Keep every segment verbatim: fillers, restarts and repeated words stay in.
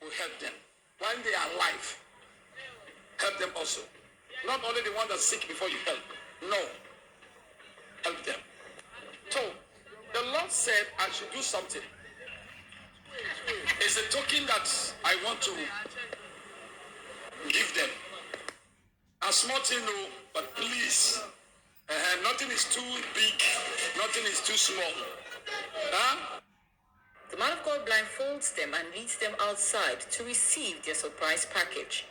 Help them. While they are alive, help them also. Not only the one that's sick before you help. No. Help them. So, the Lord said I should do something. It's a token that I want to give them. A small thing, no, but please. Uh, nothing is too big, nothing is too small. Huh? The man of God blindfolds them and leads them outside to receive their surprise package.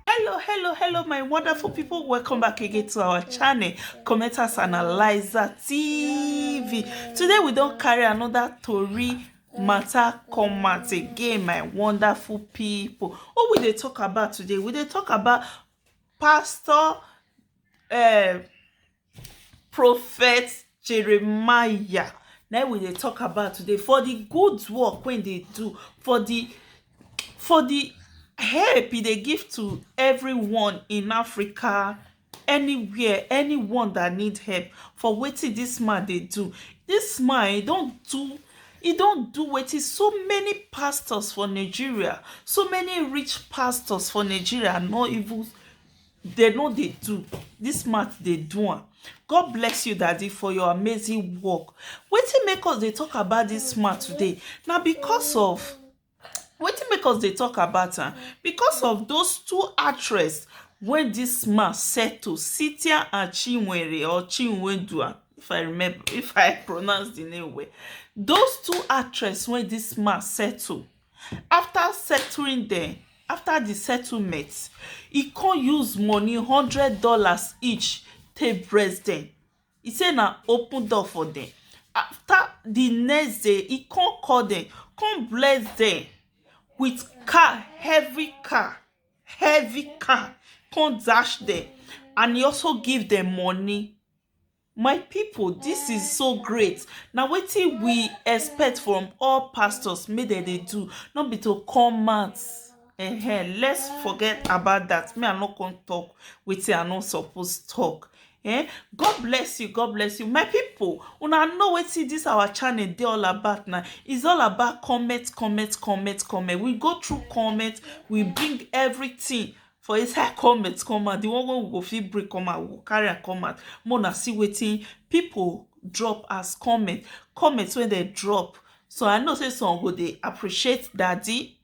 Hello, hello, hello, my wonderful people. Welcome back again to our channel, Commenters Analyzer T V. Today, we don't carry another Tori matter come out again, my wonderful people. What we dey talk about today? We dey talk about Pastor, uh, Prophet Jeremiah. Now we dey talk about today for the good work when they do, for the for the help e dey give to everyone in Africa, anywhere, anyone that need help. For wetin this man dey do, this man, he don do he don do wetin so many pastors for Nigeria, so many rich pastors for Nigeria no even, they no dey do. This man dey do am. God bless you, Daddy, for your amazing work. Wetin make us dey talk about this man today? Na because of wetin make us dey talk about am? Because of those two actress wey this man settle, Cynthia and Chinwere or Chinwendua, if I remember, if I pronounce the name well. Those two actress wey this man settle, after settling them, after the settlement, he come use money, hundred dollars each, take bless them. He say na open door for them. After the next day, he come call them, come bless them with car, heavy car, heavy car, come dash them, and he also give them money. My people, this is so great. Na wetin we expect from all pastors make dem dey do, no be to come out. Ehen, let's forget about that. Me, I no come talk wetin I no suppose talk. Eh? God bless you, God bless you. My people, una know wetin this our channel dey all about now. It's all about comment, comment, comment, comment. We go through comment, we bring everything for inside comment come out. The one wey we go fit bring come out, we go carry am come out. Make una see wetin people drop as comment, comment wey dem drop. So I know say some go dey appreciate Daddy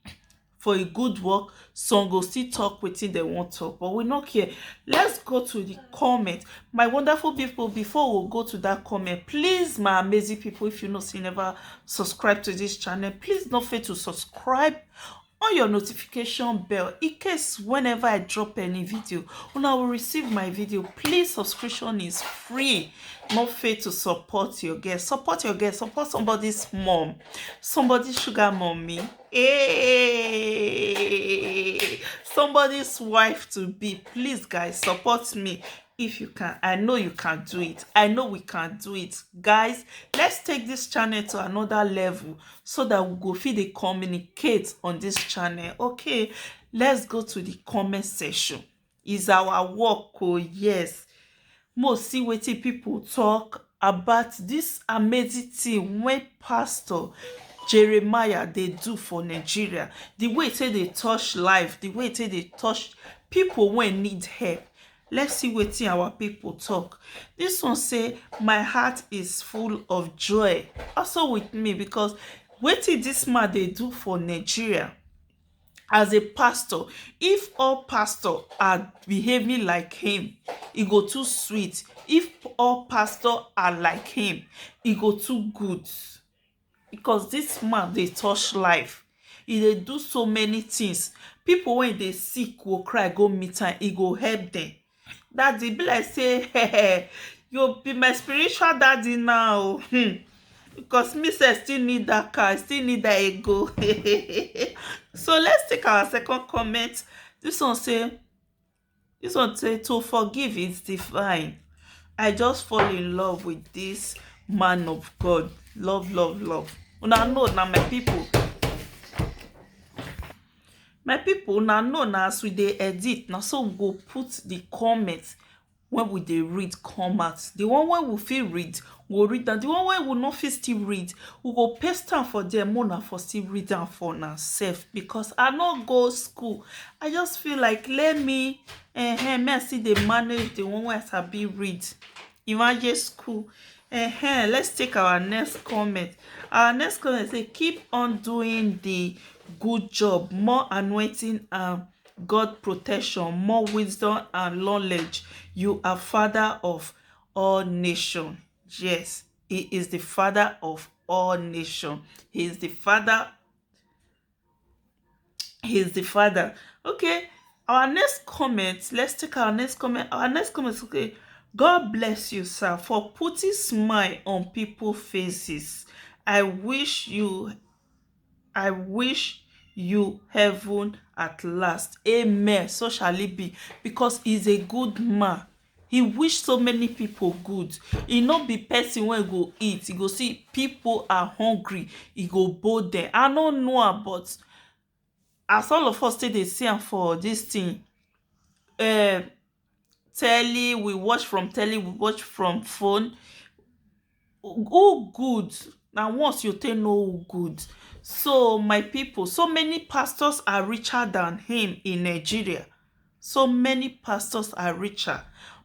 for a good work, some go still talk wetin dem wan talk, but we no care. Let's go to the comment. My wonderful people, before we go to that comment, please, my amazing people, if you know say you never subscribe to this channel, please no fail to subscribe on your notification bell in case whenever I drop any video, una will receive my video. Please, subscription is free. No fail to support your girl. Support your girl. Support somebody's mom, somebody's sugar mommy, hey, somebody's wife to be. Please, guys, support me if you can. I know you can do it. I know we can do it. Guys, let's take this channel to another level so that we go fit dey communicate on this channel. Okay, let's go to the comment section. Is our work, oh yes. Mo see wetin people talk about this amazing thing wey Pastor Jeremiah dey do for Nigeria. The way e take dey touch life, the way e take dey touch people wey need help. Let's see wetin our people talk. This one say, "My heart is full of joy." Also with me, because wetin this man dey do for Nigeria as a pastor, if all pastor are behaving like him, e go too sweet. If all pastor are like him, e go too good. Because this man dey touch life. E dey do so many things. People wey dey sick go cry go meet am, e go help them. Daddy, be like say, "Hey, you be my spiritual daddy now." Hmm. Because me sef still need that car, I still need that ego. So let's take our second comment. This one say, this one say, "To forgive is divine. I just fall in love with this man of God." Love, love, love. Una know na, my people. My people, una know na, as we dey edit, na so we go put the comment. when we dey read come out. The one wey we fit read, we go read am. The one wey we no fit still read, we go paste am for there, make una for still read am for una sef, because I no go school. I just feel like, let me, eh, eh, me I still dey manage the one wey I sabi read. Imagine school. Eh, eh, let's take our next comment. Our next comment say, "Keep on doing the good job. More anointing and God protection, more wisdom and knowledge. You are father of all nation." Yes, he is the father of all nation. He is the father. He is the father. Okay. Our next comment. Let's take our next comment. Our next comment. Okay. "God bless you, sir, for putting smile on people's faces. I wish you I wish you heaven at last." Amen. So shall it be, because he's a good man. He wish so many people good. He no be person wey go eat. He go see people are hungry, he go bold them. I no know am, but as all of us take dey see am for this thing, um, telly, we watch from telly, we watch from phone. Who good? Na once you take know who good. So, my people, so many pastors are richer than him in Nigeria. So many pastors are richer,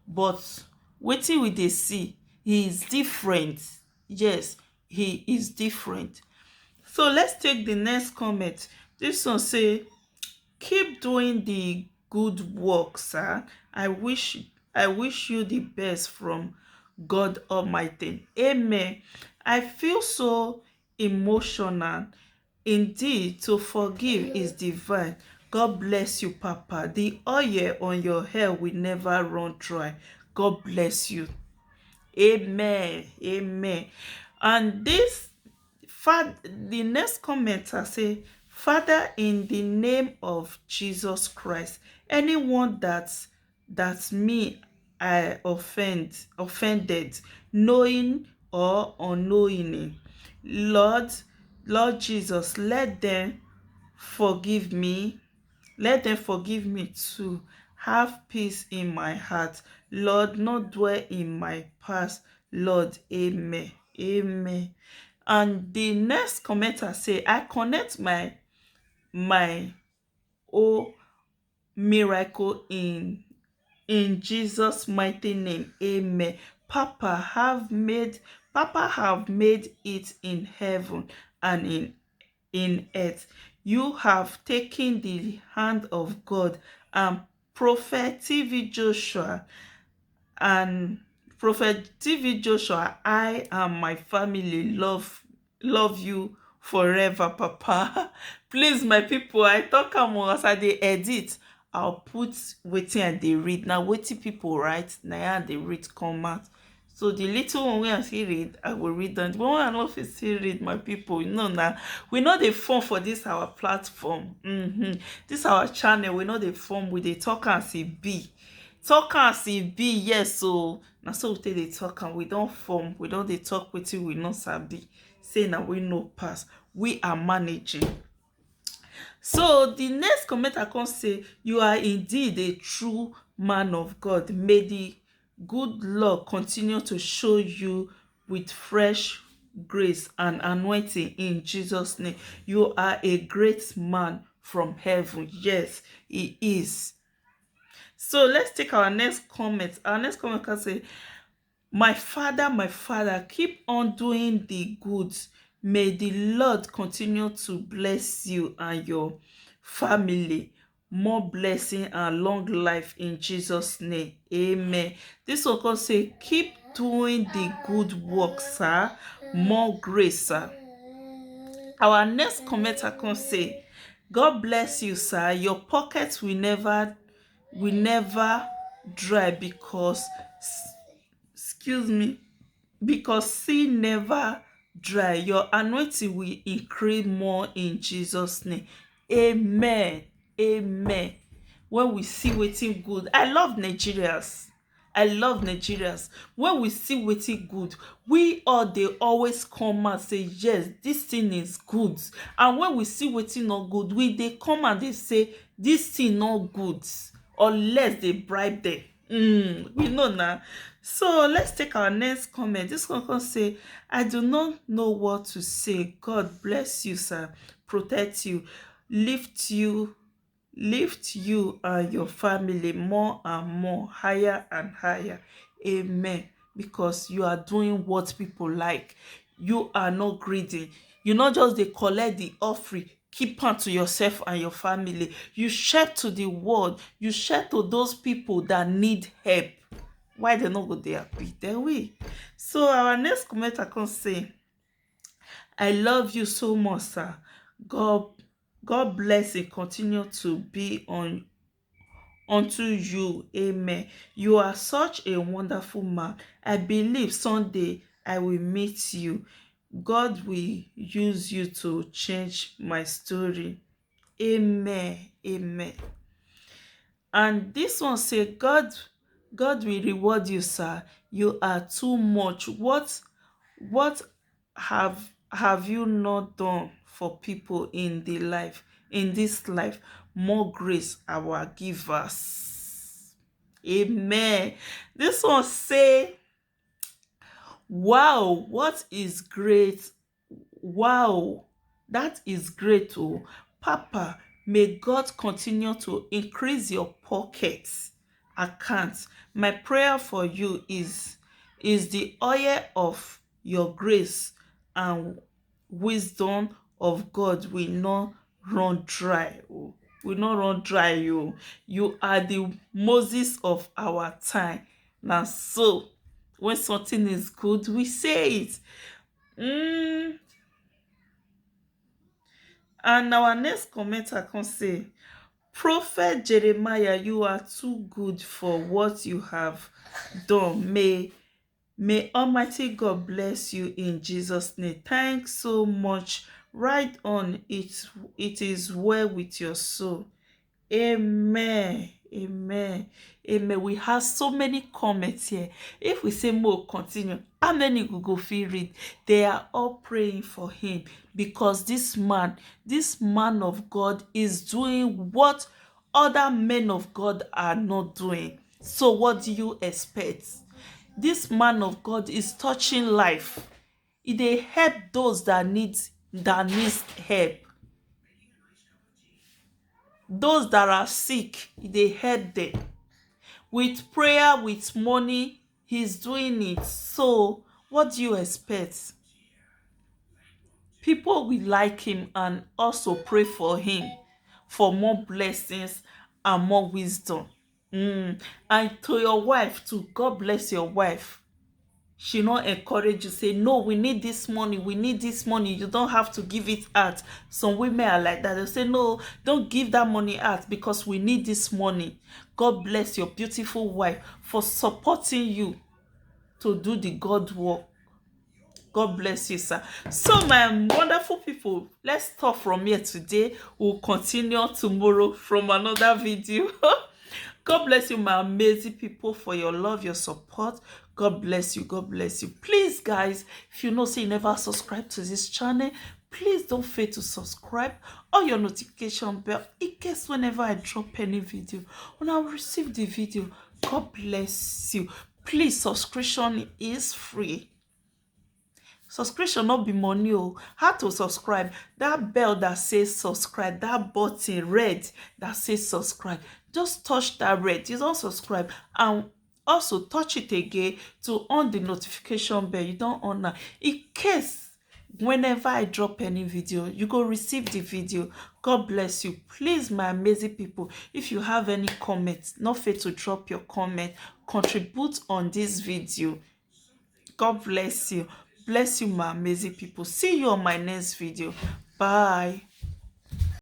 but wetin we dey see, he is different. Yes, he is different. So let's take the next comment. This one say, "Keep doing the good work, sir. I wish I wish you the best from God Almighty." Amen. I feel so emotional. Indeed, to forgive is divine. God bless you, Papa. The oil on your hair will never run dry. God bless you. Amen. Amen. And this, fa- the next commenter say, "Father, in the name of Jesus Christ, anyone that that me I offend offended, knowing or unknowingly, Lord, Lord Jesus, let them forgive me. Let them forgive me too. Have peace in my heart. Lord, not dwell in my past. Lord, amen." Amen. And the next commenter say, "I connect my my oh miracle in in Jesus' mighty name. Amen. Papa have made Papa have made it in heaven and in in earth. You have taken the hand of God and Prophet T V Joshua and Prophet T V Joshua, I and my family love love you forever, Papa." Please, my people, I talk am o, as I dey edit, I'll put wetin I dey read. Na wetin people write, na im I dey read come out. So the little one wey I fit read, I go read am. The one I no fit still read, my people, you know na, we no dey form for this our platform. Mm-hmm. This our channel, we no dey form, we dey talk as e be. Talk as e be, yes o. Na so we take dey talk am. We don form, we don dey talk wetin we no sabi. Say na we no pass. We are managing. So the next commenter come say, "You are indeed a true man of God. May the good Lord continue to show you with fresh grace and anointing in Jesus' name. You are a great man from heaven." Yes, he is. So let's take our next comment. Our next comment can say, "My father, my father, keep on doing the good. May the Lord continue to bless you and your family. More blessing and long life in Jesus' name. Amen." This one come say, "Keep doing the good work, sir. More grace, sir." Our next commenter come say, "God bless you, sir. Your pocket will never will never dry because s- excuse me, because sea never dry. Your anointing will increase more in Jesus' name." Amen. Amen. When we see wetin good, I love Nigerians. I love Nigerians. When we see wetin good, we all dey always come out say, "Yes, this thing is good." And when we see wetin no good, we dey come and dey say, "This thing no good," unless they bribe them. Mm, we know now. So let's take our next comment. This one come say, "I do not know what to say. God bless you, sir. Protect you. Lift you, lift you and your family more and more, higher and higher. Amen." Because you are doing what people like. You are not greedy. You not just dey collect the offering, keep am to yourself and your family. You share to the world. You share to those people that need help. Why they not go dey happy? They will. So our next commenter come say, "I love you so much, sir. God, God bless and continue to be on unto you. Amen. You are such a wonderful man. I believe someday I will meet you. God will use you to change my story. Amen. Amen." And this one say, "God, God will reward you, sir. You are too much. What, what have, have you not done for people in the life, in this life? More grace, our givers." Amen. This one say, "Wow, what is great? Wow, that is great, oh. Papa, may God continue to increase your pockets account. My prayer for you is, is the oil of your grace and wisdom of God will not run dry, oh. Will not run dry, you. You are the Moses of our time." Now, so when something is good, we say it. Mm. And our next commenter come say, "Prophet Jeremiah, you are too good for what you have done. May, may Almighty God bless you in Jesus' name. Thanks so much. Right on, it, it is well with your soul." Amen. Amen. Amen. We have so many comments here. If we say more, continue, how many we go fit read? They are all praying for him, because this man, this man of God is doing what other men of God are not doing. So what do you expect? This man of God is touching life. E dey help those that need, that needs help. Those that are sick, e dey help them. With prayer, with money, he's doing it. So what do you expect? People will like him and also pray for him for more blessings and more wisdom. Mm. And to your wife too, God bless your wife. She not encourage you, say, "No, we need this money, we need this money. You don't have to give it out." Some women are like that. They say, "No, don't give that money out because we need this money." God bless your beautiful wife for supporting you to do the God work. God bless you, sir. So, my wonderful people, let's stop from here today. We'll continue tomorrow from another video. God bless you, my amazing people, for your love, your support. God bless you. God bless you. Please, guys, if you know say you never subscribe to this channel, please don't fail to subscribe, on your notification bell, in case whenever I drop any video, when I will receive the video. God bless you. Please, subscription is free. Subscription no be money o. How to subscribe? That bell that says subscribe, that button red that says subscribe. Just touch that red. You don subscribe, and also touch it again to on the notification bell. You don on am. In case whenever I drop any video, you go receive the video. God bless you. Please, my amazing people, if you have any comments, no fail to drop your comment, contribute on this video. God bless you. Bless you, my amazing people. See you on my next video. Bye.